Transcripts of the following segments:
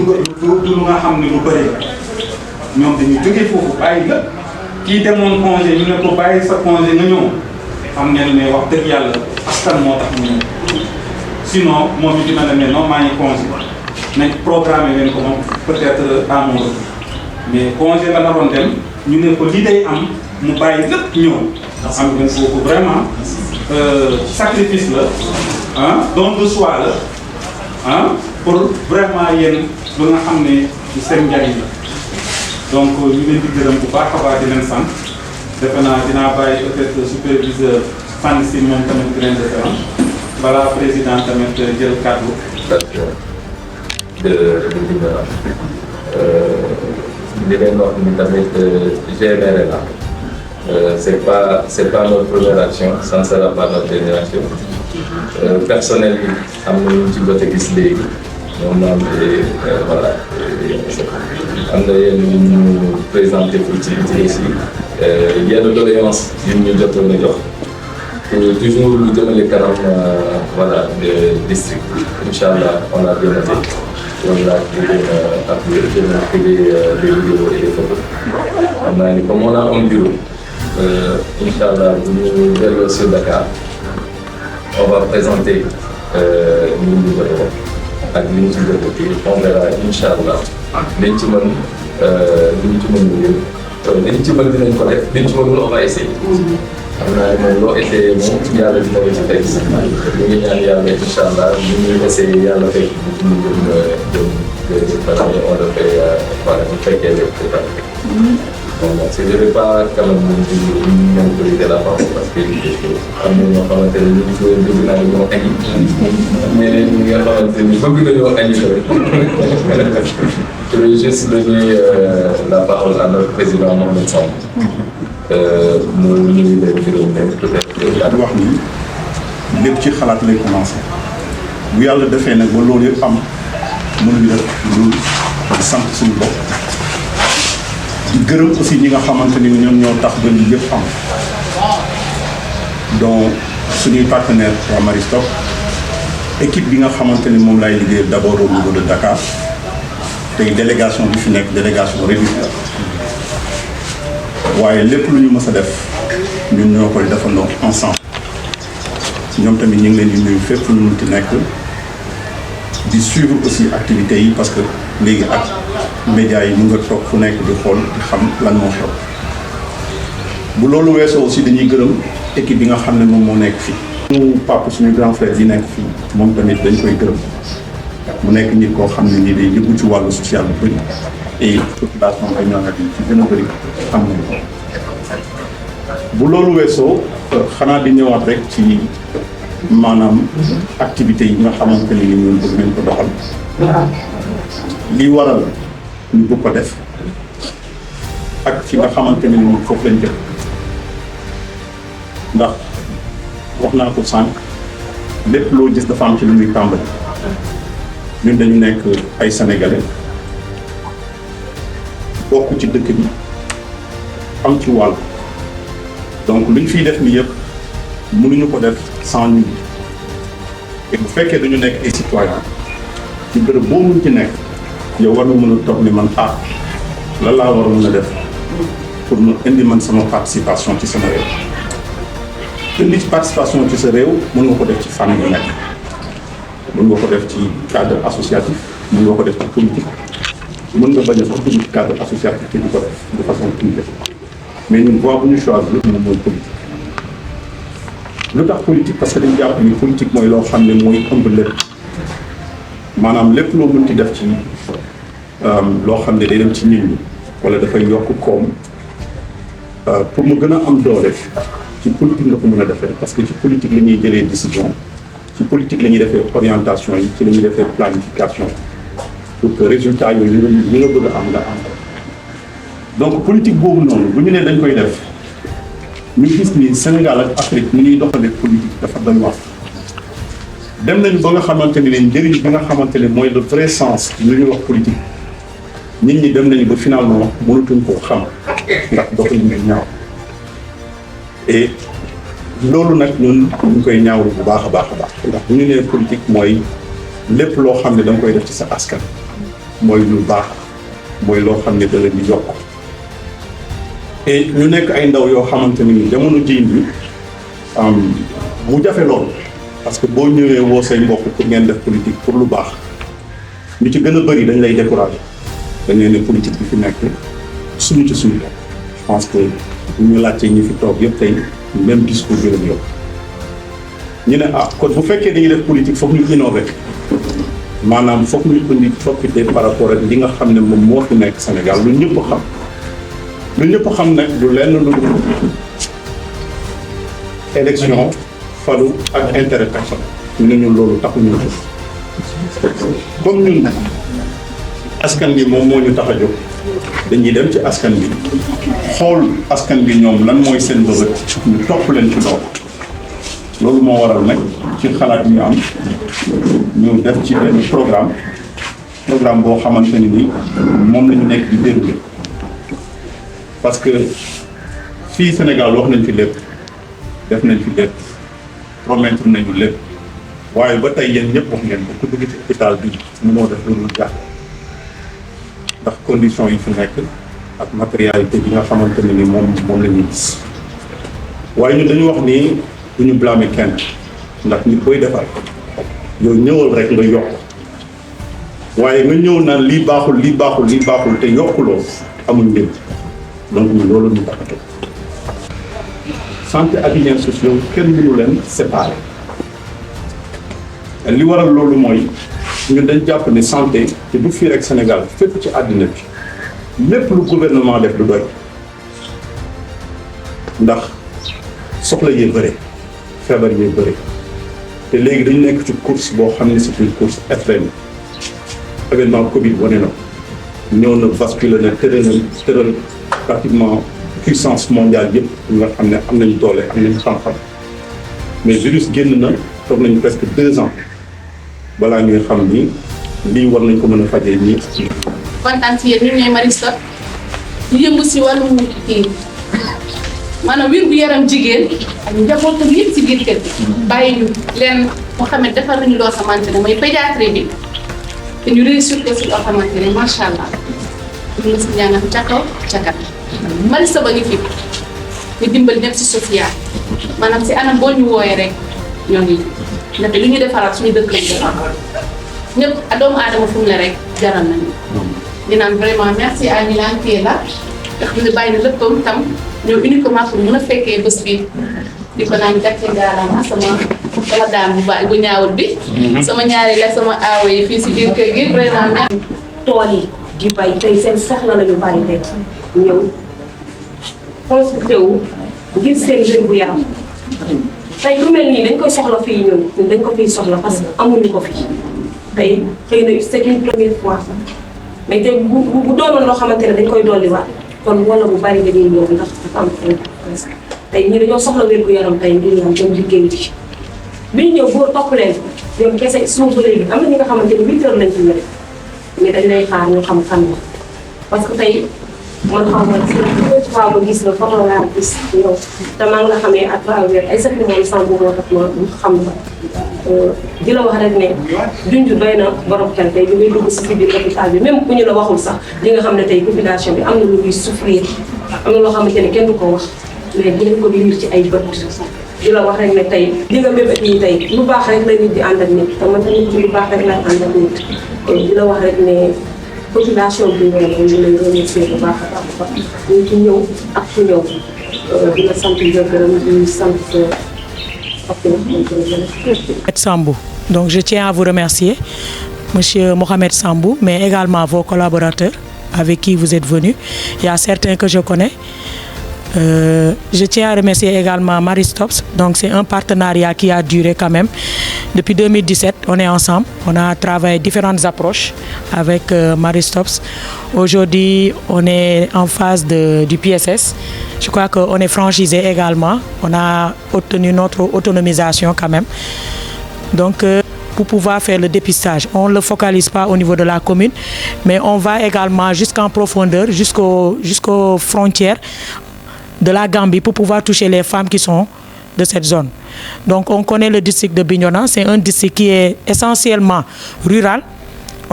du lu nga xam ne lu bëri la ñoom dañuy jóge foofu bàyyi la kii demoon congé ñu ne ko bàyyi sa congé nga ñëw xam ngeen ne wax dëgg yàlla askan moo tax mu ñëw sinon moom it dina la ne non maa ngi congé nañ programmé leen ko moom peut-être à mon retour mais congé la naroon dem ñu ne ko li day am mu bàyyi lépp ñëw xam ngeen foofu vraiment sacrifice la ah don de soi la ah pour vraiment yéen lu nga xam ne seen njariñ la donc ñu leen di gërëm bu baax a baax di leen sant defe naa dinaa bàyyi peut-être superviseur Fane si moom tamit grain de terrain balaa président tamit jël kàddu. di leen wax ni tamit GMR la c'est pas notre première action, ça ne sera pas notre dernière action. Personnel bi am na ñu ci jot a gis léegi ñoom am voilà am na yenn ñu présenté fii ci biti aussi yenn doléance yu ñu jotoon a jox toujours lu jëmale kanam voilà le district incha allah on a bien noté loolu laa ci gën a appuyer gën a appuyer les vidéos et les photos xam naa ni comme on a un bureau incha allah bu ñu delloo sur Dakar on va présenter li ñu jot ak li ñu ci jot on verra incha allah liñ ci mën liñ ci mën dinañ ko def liñ ci mën on va essayer. xam naa ne loo essayé moom yàlla dina ko ci teg ñu ngi ñaan yàlla incha allah ñu ngi essayé yàlla fekk ñu jëm on le fait voilà bu fekkee lépp bon je ne vais pas quand même monopoliser la parole parce que am na ñoo xamante ne ñu ngi koy dégg naa ne ñoo añi ñeneen ñi nga xamante ni bëgg nañoo añi tamit je vais juste donner la parole à notre président Mohamed Samb mu nuyu leen gërëm leen peut-être wax ni lépp ci xalaat lay commencé bu yàlla defee nag ba loolu yëpp am mënuñu def lu di sant suñu bopp di gërëm aussi ñi nga xamante ni ñoom ñoo tax ba lii yëpp am donc suñuy partenaire waa Maristock équipe bi nga xamante ni moom laay liggéey d'abord au niveau de Dakar tey délégation bi fi nekk délégation réduite waaye lépp lu ñu mës a def ñun ñoo koy defandoo ensemble ñoom tamit ñu ngi leen di nuyu fépp fu ñu munti nekk di suivre aussi activités yi parce que léegi ak médias yi mu nga toog fu nekk di xool di xam lan moo xew bu loolu weesoo aussi dañuy gërëm équipe bi nga xam ne moom moo nekk fii. suñu papa suñu grand frère yi nekk fii moom tamit dañ koy gërëm mu nekk nit koo xam ne nii day yëngu ci wàllu social bu bëri et population ay ñoo xam ne ci gën a bëri xam nañu ko bu loolu weesoo xanaa di ñëwaat rek ci maanaam activités yi nga xamante ni ñun bëgg nañ ko doxal lii waral ñu bëgg ko def ak fi nga xamante ni ñun foofu lañ jëm ndax wax naa ko sànq lépp loo gis dafa am ci lu muy tàmbali ñun dañu nekk ay sénégalais bokk ci dëkk bi am ci wàll donc lu ñu fiy def ni yëpp mënuñu ko def sans ñun et bu fekkee dañu nekk ay citoyens ci bërëb boo mun ci nekk yow war na mën a toog ni man lan laa war a mën a def pour mu indi man sama participation ci sama réew indi ci participation ci sa réew mën nga ko def ci fànn yu nekk mën nga ko def ci cadre associatif mën nga ko def ci politique mën nga bañ a sax dugg ci cadre associatif te di ko def de façon privée mais ñun voie bu ñu choisir moom mooy politique lu tax politique parce que dañu jàpp ni politique mooy loo xam ne mooy ëmb lépp maanaam lépp loo mën ci def ci loo xam ne day dem ci nit ñi wala dafay yokk koom pour mu gën a am doole ci politique nga ko mën a defee parce que ci politique la ñuy jëlee décision ci politique la ñuy defee orientation yi ci la ñuy defee planification pour que résultat yooyu li nga bëgg a am nga am donc politique boobu noonu bu ñu nee dañ koy def ñu gis ni Sénégal ak Afrique ni ñuy doxalee politique dafa doy wax dem nañu ba nga xamante ni leen njëriñ bi nga xamante ne mooy le vrai sens lu ñuy wax politique nit ñi dem nañu ba finalement mënatuñ koo xam ndax doxalin ñu ñaaw et loolu nag ñun ñu koy ñaawlu bu baax a baax a baax ndax bu ñu nee politique mooy lépp loo xam ne da nga koy def ci sa askan mooy lu baax mooy loo xam ne da leen di yokk et ñu nekk ay ndaw yoo xamante ni jamono jii bi mu jafe lool parce que boo ñëwee woo say mbokk pour ngeen def politique pour lu baax ñu ci gën a bëri dañ lay décourager dañ leen ne politique bi fi nekk suñu ci suñu je pense que ñu laajte ñi fi toog yëpp tey même discours bi lañ yokk ñu ne kon bu fekkee dañuy def politique foog ñu innover maanaam foog ñu indi coppite par rapport ak li nga xam ne moom moo fi nekk Sénégal lu ñëpp xam nag du lenn lu élection falu ak intérêt personnel ñu ne ñun loolu taxuñu comme ñun askan bi moom moo ñu tax a jóg dañuy dem ci askan bi xool askan bi ñoom lan mooy seen bëbët ñu topp leen ci loolu moo waral nag ci xalaat ñu am ñu def ci benn programme boo xamante ni moom la ñu nekk di déroulé parce que fii Sénégal wax nañ fi lépp def nañ fi lépp promettre nañu lépp waaye ba tey yéen ñëpp wax ngeen ko ku dugg ci hôpital bi mënoo def lu dul jàpp ndax conditions yi fi nekk ak matérialité bi nga xamante ne ni moom la ñuy gis waaye ñun dañu wax ni duñu blâmer kenn ndax nit koy defar yow ñëwal rek nga yokk waaye nga ñëw naan lii baaxul te yokkuloo amul njëriñ donc ñu loolu ñu taxato santé ak liens sociaux kenn mënu leen séparer li waral loolu mooy ñun dañ jàpp ne santé te du fii rek Sénégal fépp ci àddina bi lépp lu gouvernement def du doy ndax soxla yee bëre feebar yee bëre te léegi dañu nekk ci course boo xam ne c'est une course effrénée événement Covid wane na ñëw na basculé na tëral pratiquement puissance mondiale yëpp nga xam ne am nañu doole am nañu xam-xam mais virus génn na toog nañu presque 2 ans balaa ñuy xam ni lii war nañ ko mën a fajee nii. kontaan ci yéen ñu ñooy Maristop ñu yëngu si wàllum kii maanaam wér gu yaram jigéen ak njabootam yëpp si biir kër gi. bàyyi ñu leen moo xam ne defar nañu loo xamante ne mooy pédiatrie bi te ñu réussir ko si loo xamante ne macha allah ñu ngi si ñaanal ca kaw ca kanam. Maristop a ngi fi ñu dimbali ñëpp si social maanaam si anam boo ñu wooyee rek ñoo ngi ndaxte lu ñu defaraat suñu dëkk lañu defar ñëpp doomu aadama fu mu ne rek jaral nañu. di naan vraiment merci à Milan qui est là nga xam ne bàyyi na léppam tam ñëw uniquement pour mën a fekkee bés bi di ko naan gàcce ngaalaama sama daan bu baax bu ñaawul bi. sama ñaari la sama aawo yi fii si biir kër gi vraiment. tool yi di bay tey seen soxla la ñu bàyyi tey ñëw consulté wu ngir seen wér gu yaram tey lu mel nii dañ koy soxla fii ñun dañ ko fiy soxla parce que amuñu ko fii tey xëy na c'est une première fois mais tey bu doonoon loo xamante ne dañ koy dolliwaat kon wala bu bari dañuy ñëw ndax dafa am tey ñi dañoo soxla wér gu yaram tey ngir ñoom dem liggéey bi ñu ñëw boo topp leen ñoom kese suuf ba léegi am na ñi nga xamante ne 8 heures lañ ci ñëwee mais dañ lay xaar ñu xam kan la parce que tey man xaw ma fois ma gis la photo laa gis yow te maa ngi la xamee à travers ay suppléments Samb moo tax ma xam la di la wax rek ne junj doy na borom xel tey bi ngay dugg si biir hôpital bi même bu ñu la waxul sax li nga xam ne tey population bi am na lu ñuy souffrir am na loo xamante ne kenn du ko wax mais dinañ ko liir ci ay bët di la wax rek ne tey li nga mébét nii tey lu baax rek la nit di ànd ak nit te man tamit lu baax rek la ànd ak nit di la wax rek ne population bi ñu lay remercier bu baax a baax ñu ci ñëw ak ci ñëw di la sant di la gërëm di sant Sambou. Donc je tiens à vous remercier, Monsieur Mohamed Sambou, mais également vos collaborateurs avec qui vous êtes venus. Il y a certains que je connais. Je tiens à remercier également Maristop. Donc c'est un partenariat qui a duré quand même. Depuis 2017, on est ensemble. On a travaillé différentes approches avec Maristop. Aujourd'hui, on est en phase du PSS. Je crois qu'on est franchisé également. On a obtenu notre autonomisation quand même. Donc, pour pouvoir faire le dépistage, on ne le focalise pas au niveau de la commune, mais on va également jusqu'en profondeur, jusqu'aux frontières de la Gambie pour pouvoir toucher les femmes qui sont de cette zone. Donc on connaît le district de Bignona, c'est un district qui est essentiellement rural.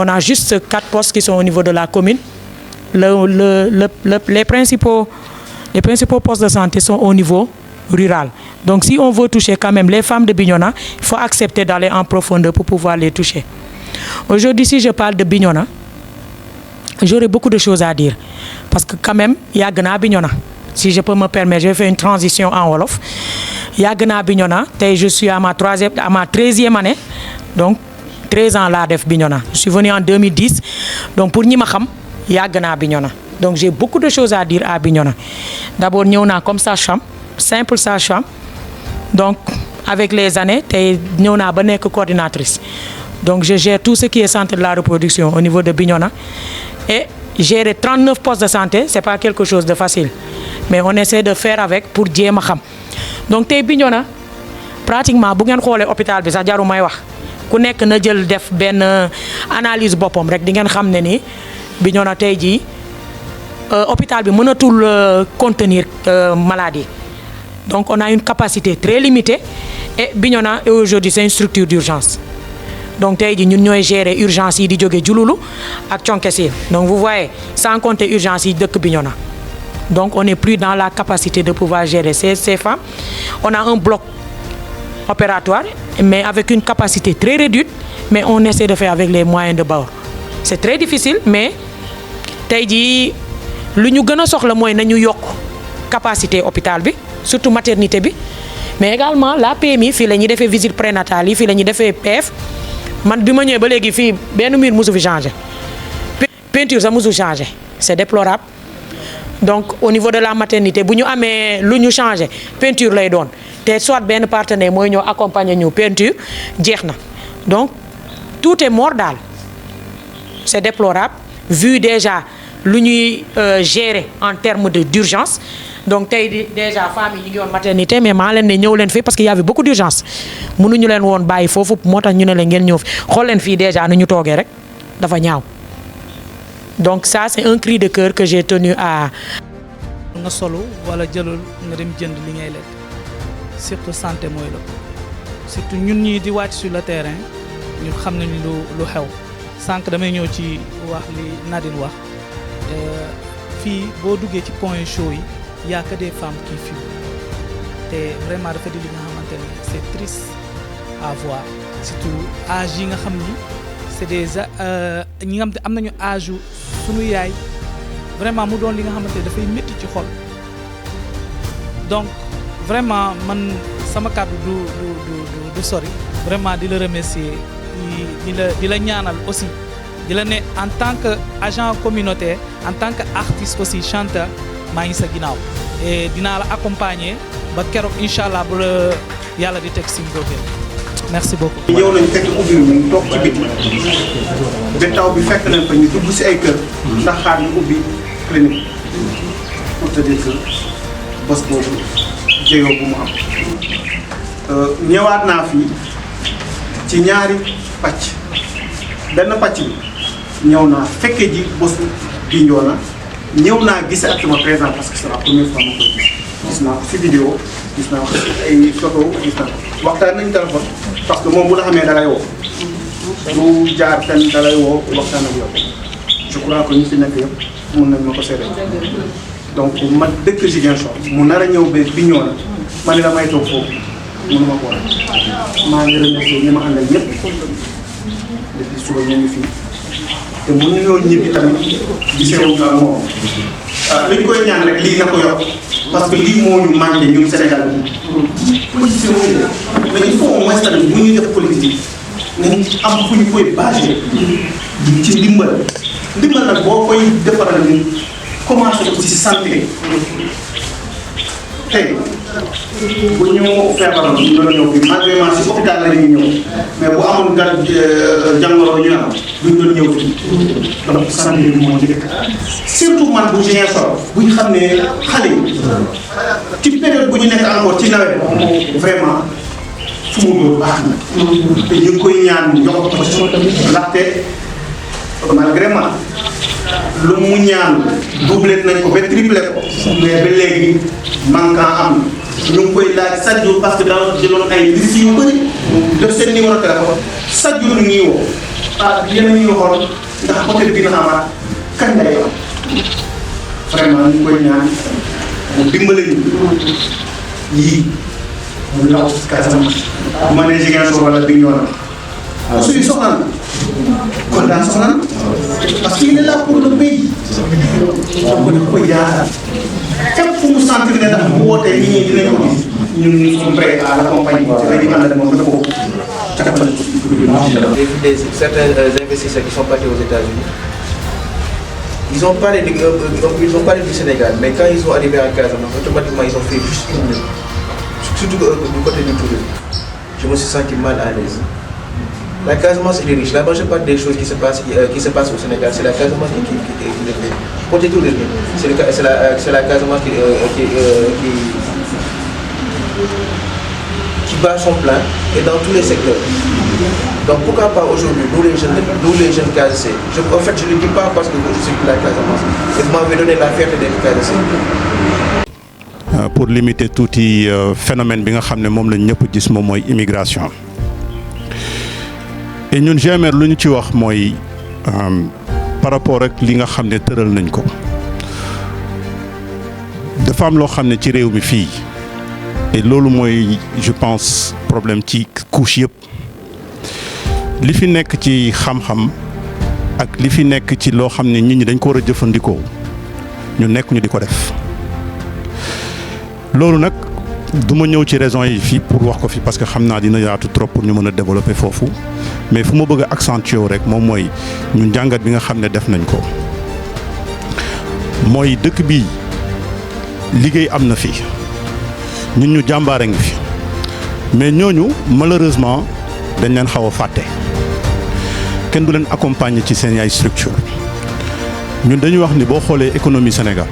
On a juste 4 postes qui sont au niveau de la commune. Les principaux postes de santé sont au niveau rural. Donc si on veut toucher quand même les femmes de Bignona, il faut accepter d'aller en profondeur pour pouvoir les toucher. Aujourd'hui, si je parle de Bignona, j'aurais beaucoup de choses à dire. Parce que quand même, il y a Gna Bignona. Si je peux me permettre, je vais faire une transition en Wolof. Il y a Gna Bignona, je suis à ma 13e année. Donc 13 ans là def Bignona. Je suis venu en 2010. Donc pour ñima xam, il y a Gna Bignona. Donc j'ai beaucoup de choses à dire à Bignona. D'abord, nous sommes comme sage-femme, simple sage-femme. Donc avec les années, nous sommes coordinatrice. Donc je gère tout ce qui est centre de la reproduction au niveau de Bignona. Et gérer 39 postes de santé, ce n'est pas quelque chose de facile. Mais on essaie de faire avec pour dire ma xam. Donc tey Bignona pratiquement bu ngeen xoolee hôpital bi sax jaru may wax ku nekk na jël def benn analyse boppam rek di ngeen xam ne ni Bignona tey jii hôpital bi mënatul contenir maladie. Donc on a une capacité très limitée et Bignona aujourd'hui c'est une structure d'urgence. Donc tey jii ñun ñooy gérer urgence yi di jóge Diouloulou ak Thionck-Essyl. Donc vous voyez, sans compter urgence yi dëkk Bignona. Donc on n'est plus dans la capacité de pouvoir gérer ces femmes. On a un bloc opératoire, mais avec une capacité très réduite, mais on essaie de faire avec les moyens de bord. C'est très difficile, mais tey jii lu ñu gën a soxla mooy nañu yokk capacité hôpital bi, surtout maternité bi, mais également la PMI fii la ñuy defee visite prénatale yi fii la ñuy defee PF. Man bi ma ñëwee ba léegi fii benn mur mosu fi changé peinture sax mosu changé c'est déplorable. Donc au niveau de la maternité bu ñu amee lu ñu changé peinture lay doon te soit benn partenaire mooy ñëw accompagner ñu peinture jeex na. Donc tout est mort daal c'est déplorable vu déjà lu ñuy gérer en termes d'urgence. Donc tey déjà femmes yi ñu ngi woon maternité mais maa leen ne ñëw leen fii parce qu'il y avait beaucoup d'urgence mënuñu leen woon bàyyi foofu moo tax ñu ne leen ngeen ñëw fi xool leen fii déjà nu ñu toogee rek dafa ñaaw. Donc ça c'est un cri de cœur que j'ai tenu à. nga solo wala jëlul nga dem jënd li ngay lekk surtout santé mooy la surtout ñun ñii di wàcc sur le terrain ñu xam nañu lu xew sànq damay ñëw ci wax li Nadine wax fii boo duggee ci point chaud yi. Il y a que des femmes qui fuient. Et vraiment dafa di li nga xamante ne c'est triste à voir surtout âge yi nga xam ni c'est des ñi nga xam te am nañu âge sunu yaay vraiment mu doon li nga xamante ne dafay métti ci xol. Donc vraiment man sama kàddu du sori vraiment di la remercier di la ñaanal aussi di la ne en tant que agent communautaire en tant que artiste aussi chanteur. maa ngi sa ginnaaw et dinaa la accompagner ba keroog incha allah bu la yàlla di teg si ngóobeel merci beaucoup. ñëw nañ fekk ubbi ñu toog ci biti ba taw bi fekk nañ fa ñu dugg si ay kër ndax xaar ñu ubbi clinique pour te dire que bés boobu jéego bu mu am. ñëwaat naa fii ci ñaari pàcc benn pàcc bi ñëw naa fekke ji bésu Bignona. ñëw naa gis ak sama président parce que c'est la première fois ma koy gis naa ko ci vidéo gis naa ko ay photo gis naa ko waxtaan nañu téléphone parce que moom bu la xamee da lay woo du jaar fenn da lay woo waxtaan ak yow je crois que ñu fi nekk yëpp mun nañ ma ko seede donc ma dëkk Ziguinchor mu nar a ñëw ba Bignona ma ne damay toog foofu mënu ma ko war maa ngi remercier ñi ma àndal ñëpp depuis suba ñu ngi fii te mënuñoo ñibbi tamit gisee wu nga moom li ñu koy ñaan rek lii na ko yokk parce que lii moo ñu manqué ñun Sénégal bi politique mais il faut au moins tamit bu ñuy def politique nañ am fu ñu koy basé ci ndimbal nag boo koy defaral ni commencé ko ci santé tey bu ñu feebaroon ñu doon ñëw fii malgré si hôpital la ñuy ñëw mais bu amoon garab jàngoro ñu am duñ doon ñëw fii donc santé bi moo njëkk surtout man bu Ziguinchor bu ñu xam ne xale yi ci période bu ñu nekk encore ci nawet vraiment fu mu doon baax na te ñu ngi koy ñaan ñu jox ko ci ndaxte malgré man lu mu ñaan doublé nañ ko ba triplé ko mais ba léegi manquant am ñu ngi koy laaj chaque jour parce que dañoo jëloon ay listes yu bëri def seen numéro téléphone chaque jour ñu ngi woo ah yéen a ngi xool ndax côté bi dina amaat kañ lay am vraiment ñu ngi koy ñaan mu dimbale ñu yii mu law si Casamance. bu ma nee Ziguinchor wala Bignona suñu soxla na kon daan soxla na parce qu'il est là pour le pays donc dafa koy yaatal képp fu mu sentir ne ndax bu wootee nit ñi dinañ ko gis ñun ñu sommes prêts à l'accompagner dañuy ànd ak moom dafa ko catal. Certains investisseurs qui sont partis aux États-Unis, ils ont parlé du Sénégal, mais quand ils sont arrivés à Casamance, automatiquement ils ont fait juste une minute. Surtout du côté du tourisme. Je me suis senti mal à l'aise. La Casamance est riche. La majeure partie des choses qui se passent au Sénégal, c'est la Casamance qui le fait. Côté tourisme, c'est la Casamance qui bat son plein et dans tous les secteurs. Donc pourquoi pas aujourd'hui, nous les jeunes Casacé. En fait, je ne le dis pas parce que je suis de la Casamance. Et vous m'avez donné la fierté d'être Casacé. Pour limiter tout phénomène bi nga xam ne moom lañ ñëpp gis moom mooy immigration et ñun GMR lu ñu ci wax mooy par rapport ak li nga xam ne tëral nañ ko dafa am loo xam ne ci réew mi fii et loolu mooy je pense problème ci couche yëpp li fi nekk ci xam-xam ak li fi nekk ci loo xam ne nit ñi dañ ko war a jëfandikoo ñu nekk ñu di ko def loolu nag du ma ñëw ci raison yi fii pour wax ko fi parce que xam naa dina yaatu trop pour ñu mën a développer foofu mais fu ma bëgg a accentuer rek moom mooy ñun jàngat bi nga xam ne def nañ ko mooy dëkk bi liggéey am na fi ñun ñu jàmbaare ngi fi mais ñooñu malheureusement dañ leen xaw a fàtte kenn du leen accompagner ci seen ay structure ñun dañuy wax ni boo xoolee économie Sénégal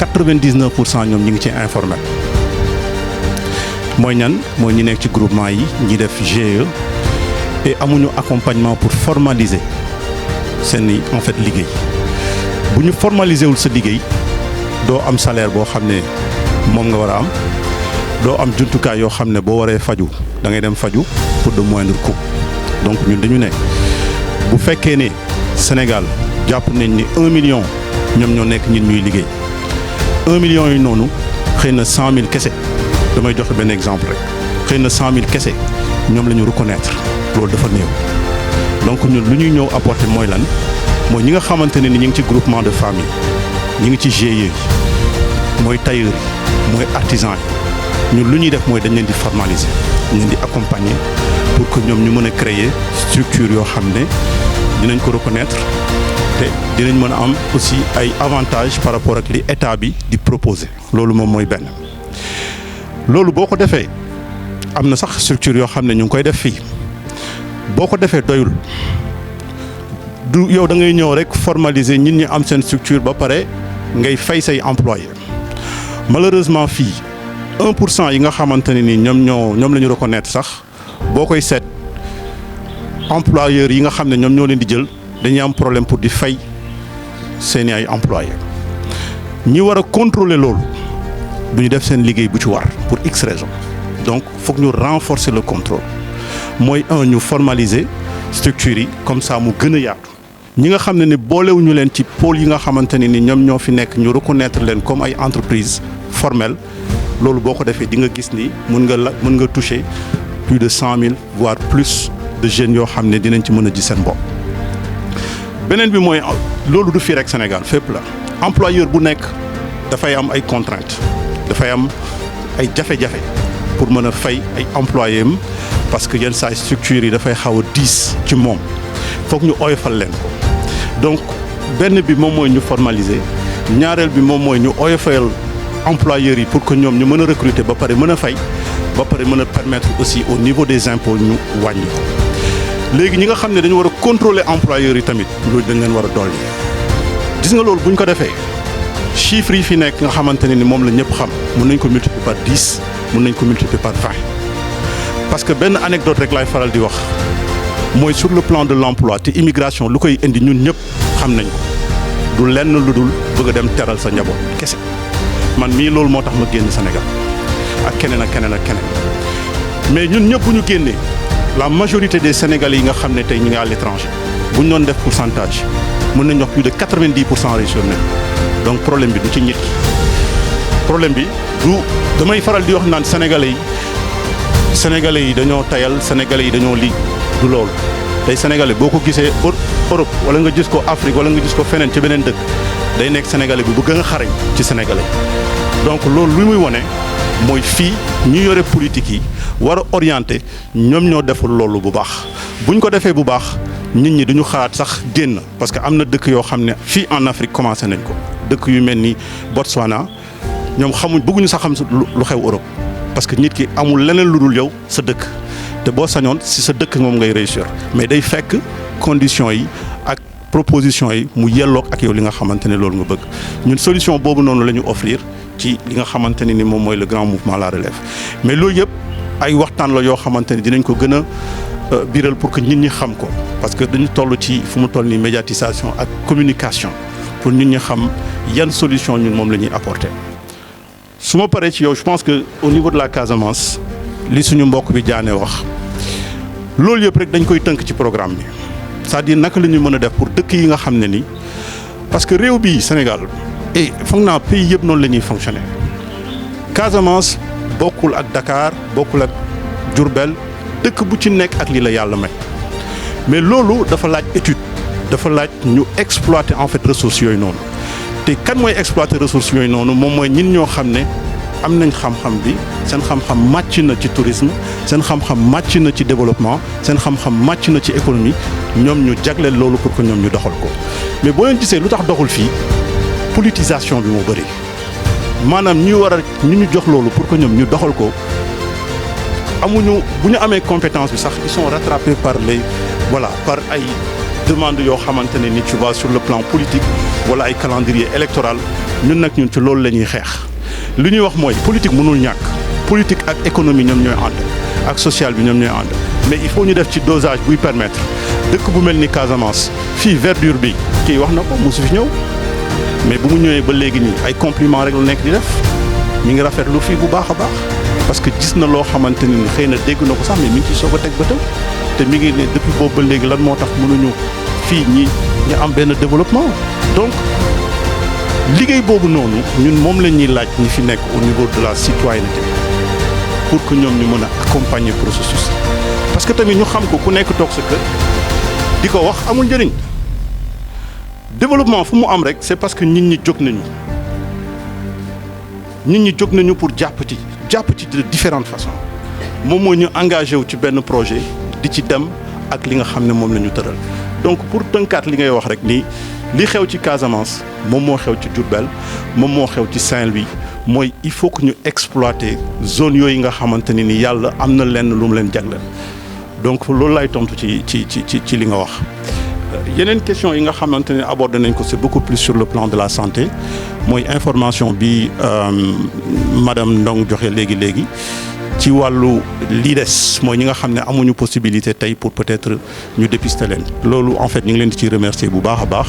99% ñoom ñi ngi ci informel mooy ñan mooy ñi nekk ci groupement yi ñi def GIE et amuñu accompagnement pour formaliser seen en fait liggéey bu ñu formaliser wul sa liggéey doo am salaire boo xam ne moom nga war a am doo am jumtukaay yoo xam ne boo waree faju da ngay dem faju pour de moindre coût donc ñun dañu ne bu fekkee ne Sénégal jàpp nañ ni 1 million ñoom ñoo nekk ñun ñuy liggéey 1 million yi noonu xëy na 100 000 kese damay joxe benn exemple rek xëy na 100 000 kese ñoom la ñu reconnaître loolu dafa néew donc ñun lu ñuy ñëw apporter mooy lan mooy ñi nga xamante ne ni ñu ngi ci groupement de famille ñi ngi ci GIE yi mooy tailleur yi mooy artisan yi ñun lu ñuy def mooy dañ leen di formaliser ñu leen di accompagner pour que ñoom ñu mën a créer structure yoo xam ne dinañ ko reconnaître te dinañ mën a am aussi ay avantages par rapport ak li état bi di proposer loolu moom mooy benn loolu boo ko defee am na sax structure yoo xam ne ñu ngi koy def fii boo ko defee doyul du yow da ngay ñëw rek formaliser ñit ñi am seen structure ba pare ngay fay say employés malheureusement fii 1% yi nga xamante ne ni ñoom la ñu reconnaître sax boo koy seet employeurs yi nga xam ne ñoom ñoo leen di jël dañuy am problème pour di fay seeni ay employés ñi war a contrôler loolu du ñu def seen liggéey bu ci war pour X raison donc foog ñu renforcer le contrôle mooy ñu formaliser structure yi comme ça mu gën a yaatu ñi nga xam ne ni boolewuñu leen ci pôle yi nga xamante ne ni ñoom ñoo fi nekk ñu reconnaître leen comme ay entreprises formelles loolu boo ko defee di nga gis ni mën nga toucher plus de 100 000 voire plus de jeunes yoo xam ne dinañ ci mën a gis seen bopp. beneen bi mooy loolu du fii rek Sénégal fépp la employeur bu nekk dafay am ay contraintes dafay am ay jafe-jafe pour mën a fay ay employés am parce que yenn saa structures yi dafay xaw a diis ci moom foog ñu oyofal leen ko donc benn bi moom mooy ñu formaliser ñaareel bi moom mooy ñu oyofal employeurs yi pour que ñoom ñu mën a recruter ba pare mën a fay ba pare mën a permettre aussi au niveau des impôts ñu wàññi ko léegi ñi nga xam ne dañu war a contrôler employeurs yi tamit loolu dañ leen war a dolli gis nga loolu bu ñu ko defee chiffres yi fi nekk nga xamante ne ni moom la ñëpp xam mën nañ ko multiplier par 10 mën nañ ko multiplier par 20 parce que benn anecdote rek laay faral di wax mooy sur le plan de l'emploi te immigration lu koy indi ñun ñëpp xam nañ ko du lenn lu dul bëgg a dem teral sa njaboot kese man mii loolu moo tax ma génn Sénégal ak keneen ak keneen ak keneen mais ñun ñëpp bu ñu génnee la majorité des Sénégalais yi nga xam ne tey ñu ngi à l'étranger bu ñu doon def pourcentage mën nañu wax plus de 90% réussir nañ donc problème bi du ci nit ki problème bi du damay faral di wax naan Sénégalais yi dañoo tayal Sénégalais yi dañoo lii du loolu tey Sénégalais boo ko gisee Europe wala nga gis ko Afrique wala nga gis ko feneen ci beneen dëkk day nekk Sénégalais bi bu gën a xarañ ci Sénégalais donc loolu lu muy wone mooy fii ñu yore politique yi war a orienté ñoom ñoo deful loolu bu baax buñ ko defee bu baax nit ñi duñu xalaat sax génn parce que am na dëkk yoo xam ne fii en Afrique commencé nañ ko dëkk yu mel ni Botswana ñoom bëgguñu sax xam lu xew Europe parce que nit ki amul leneen lu dul yow sa dëkk te boo sañoon si sa dëkk moom ngay réussir mais day fekk conditions yi ak propositions yi mu yelloog ak yow li nga xamante ne loolu nga bëgg ñun solution boobu noonu la ñu offrir ci li nga xamante ne ni moom mooy le grand mouvement La Relève mais loolu yëpp ay waxtaan la yoo xamante ne dinañ ko gën a biral pour que nit ñi xam ko parce que dañu toll ci fu mu toll nii médiatisation ak communication pour nit ñi xam yan solution ñun moom la ñuy apporter. su ma paree ci yow je pense que au niveau de la Casamance li suñu mbokk bi jaane wax loolu yëpp rek dañ koy tënk ci programme bi c'est-à-dire naka la ñu mën a def pour dëkk yi nga xam ne ni parce que réew bi Sénégal et foog naa pays yëpp noonu la ñuy fonctionner Casamance bokkul ak Dakar bokkul ak Diourbel dëkk bu ci nekk ak lii la yàlla may mais loolu dafa laaj étude dafa laaj ñu exploiter en fait ressources yooyu noonu te kan mooy exploiter ressources yooyu noonu moom mooy ñin ñoo xam ne am nañ xam-xam bi seen xam-xam màcc na ci tourisme seen xam-xam màcc na ci développement seen xam-xam màcc na ci économie ñoom ñu jagleel loolu pour que ñoom ñu doxal ko mais boo leen gisee lu tax doxul fii politisation bi moo bëri maanaam ñu ñu jox loolu pour que ñoom ñu doxal ko amuñu bu ñu amee compétence bi sax ils sont rattrapés par ay demandes yoo xamante ne ni tu vois sur le plan politique wala ay calendrier électoral ñun nag ñun ci loolu la ñuy xeex li ñuy wax mooy politique mënul ñàkk politique ak économie ñoom ñooy ànd ak social bi ñoom ñooy ànd mais il faut ñu def ci dosage buy permettre dëkk bu mel ni Casamance fii verdure bi kii wax na ko mosu fi ñëw mais bu mu ñëwee ba léegi nii ay compliment rek lu nekk di def mi ngi rafetlu fii bu baax a baax parce que gis na loo xamante ni xëy na dégg na ko sax mais mi ngi ciy soog a teg bëtam te mi ngi ne depuis boobu ba léegi lan moo tax mënuñu fii ñu am benn développement donc liggéey boobu noonu ñun moom la ñuy laaj ñi fi nekk au niveau de la citoyenneté pour que ñoom ñu mën a accompagner processus parce que tamit ñu xam ko ku nekk toog sa kër di ko wax amul njëriñ développement fu mu am rek c'est parce que nit ñi jóg nañu pour jàpp ci de différentes façons moom moo ñu engagé wu ci benn projet di ci dem ak li nga xam ne moom la ñu tëral donc pour tënkaat li ngay wax rek nii li xew ci Casamance moom moo xew ci Diourbel moom moo xew ci Saint-Louis mooy il faut que ñu exploiter zone yooyu nga xamante ni yàlla am na lenn lu mu leen jagleel donc loolu lay tontu ci li nga wax. yeneen question yi nga xamante ne abordé nañ ko c'est beaucoup plus sur le plan de la santé mooy information bi madame Ndong joxe léegi ci wàllu lii des mooy ñi nga xam ne amuñu possibilité tey pour peut-être ñu dépister leen loolu en fait ñu ngi leen di ci remercier bu baax a baax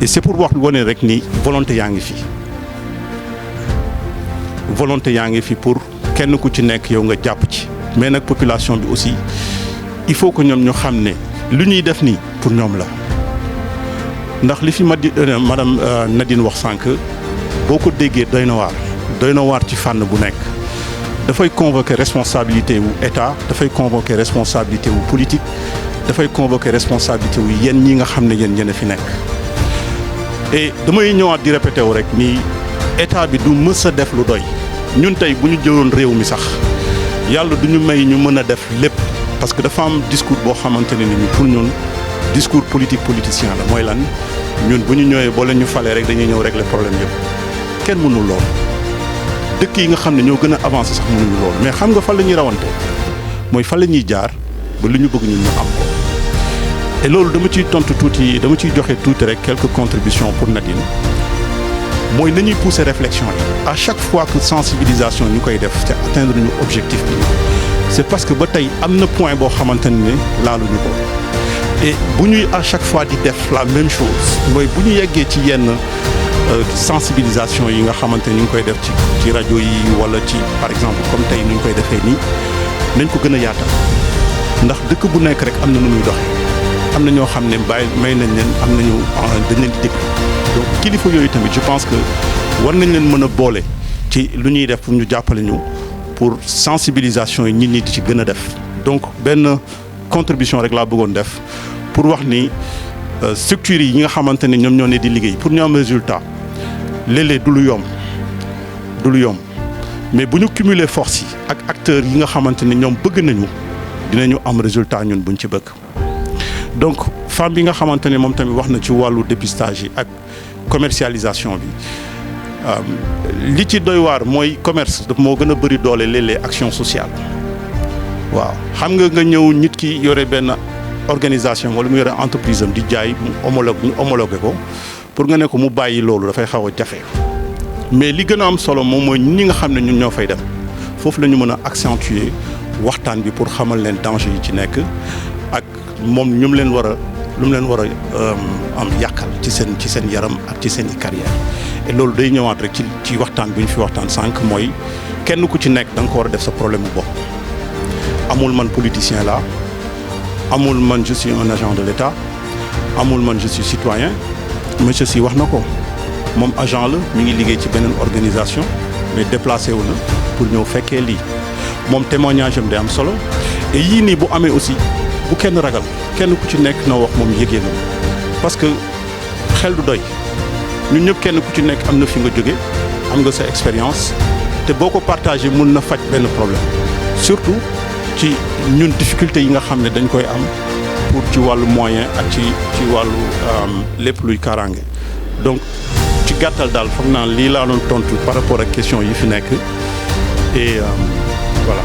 et c'est pour wax wane rek ni volonté yaa ngi fi pour kenn ku ci nekk yow nga jàpp ci mais nag population bi aussi il faut que ñoom ñu xam ne lu ñuy def nii pour ñoom la ndax li fi madame Nadine wax sànq boo ko déggee doy na waar ci fànn bu nekk dafay convoquer responsabilité wu état dafay convoquer responsabilité wu politique dafay convoquer responsabilité wu yéen ñi nga xam ne yéen a fi nekk et damay ñëwaat di répété wu rek ni état bi du mës a def lu doy ñun tey bu ñu jëloon réew mi sax yàlla du ñu may ñu mën a def lépp parce que dafa am discours boo xamante ne ni pour ñun discours politicien la mooy lan ñun bu ñu ñëwee boo leen ñu falee rek dañuy ñëw régler problème yëpp kenn mënul lool dëkk yi nga xam ne ñoo gën a avancé sax mënuñu lool mais xam nga fan la ñuy rawante mooy fan la ñuy jaar ba lu ñu bëgg ñun ñu am ko et loolu dama ciy joxe tuuti rek quelques contributions pour Nadine mooy nañuy pousser réflexion yi à chaque fois que sensibilisation ñu koy def te atteindre ñu objectif bi c'est parce que ba tey am na point boo xamante ne laaluñu ko et bu ñuy à chaque fois di def la même chose mooy bu ñu yeggee ci yenn sensibilisation yi nga xamante ni ñu ngi koy def ci rajo yi wala ci par exemple comme tey ni ñu koy defee nii nañ ko gën a yaatal ndax dëkk bu nekk rek am na nu muy doxee am na ñoo xam ne may nañ leen am nañu dañ leen di déglu donc kilifa yooyu tamit je pense que war nañ leen mën a boole ci lu ñuy def pour ñu jàppale ñu pour sensibilisation yi nit ñi di ci gën a def donc benn contribution rek laa bëggoon def pour wax ni structures yi nga xamante ne ñoom ñoo ne di liggéey pour ñu am résultat léeg-léeg du lu yomb mais bu ñu cumuler force yi ak acteurs yi nga xamante ne ñoom bëgg nañu dinañu am résultat ñun buñ ci bëgg donc femme bi nga xamante ne moom tamit wax na ci wàllu dépistage yi ak commercialisation bi li ci doy waar mooy commerce daf moo gën a bëri doole léeg-léeg action sociale waaw xam nga ñëw nit ki yore benn organisation wala mu yore entreprise am di jaay mu homologué ko pour nga ne ko mu bàyyi loolu dafay xaw a jafe mais li gën a am solo moom mooy ñi nga xam ne ñun ñoo fay dem foofu la ñu mën a accentuer waxtaan bi pour xamal leen danger yi ci nekk ak moom lu mu leen war a am yàqal ci seen yaram ak ci seen i carrière et loolu day ñëwaat rek ci waxtaan bi ñu fi waxtaan sànq mooy kenn ku ci nekk da nga ko war a def sa problème bu bopp amul man politicien la amul man je suis un agent de l'État amul man je suis citoyen monsieur Sy wax na ko moom agent la mi ngi liggéey ci beneen organisation mais déplacé wu na pour ñëw fekkee lii moom témoignage am day am solo et yii nii bu amee aussi bu kenn ragal kenn ku ci nekk na wax moom yëg-yëgam parce que xel du doy ñun ñëpp kenn ku ci nekk am na fi nga jóge am nga sa expérience te boo ko partagé mun na faj benn problème surtout ci ñun difficulté yi nga xam ne dañ koy am pour ci wàllu moyen ak ci wàllu lépp luy kaaraange donc ci gàttal daal foog naa lii laa doon tontu par rapport ak question yi fi nekk et voilà.